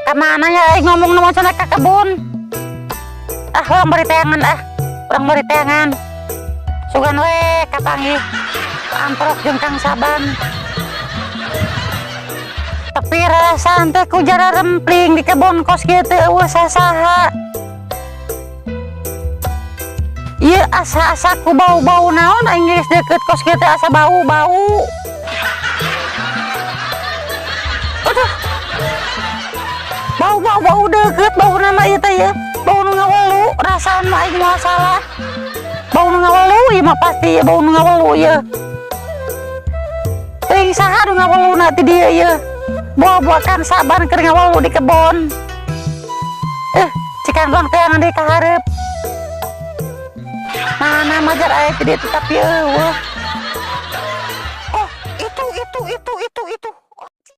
Kamana nya aing ngomong nu cenah ka kebun? Ah, urang bari teangan ah. Urang bari teangan. Sugan we kapanggih amprok jeung Kang Saban. Tapi rasaan teh ku jararempling di kebon kos kieu teh euweuh sasaha. Ieu asa-asa ku bau-bau naon aing geus deukeut kos kieu teh asa bau-bau. Aduh. Bau bau bau deukeut bauna mah ieu teh ya. Bau nu ngawelu rasaan mah aing moal salah. Bau nu ngawelu ieu mah pasti ieu bau nu ngawelu ieu. Teuing saha nu ngaweluna ti dieu ieu. Buah-buah Kang Saban keur ngawelu di kebon. Cikan urang teangan deui ka hareup. Nah, nah majar aya ti dieu teh tapi euweuh. Oh, itu itu itu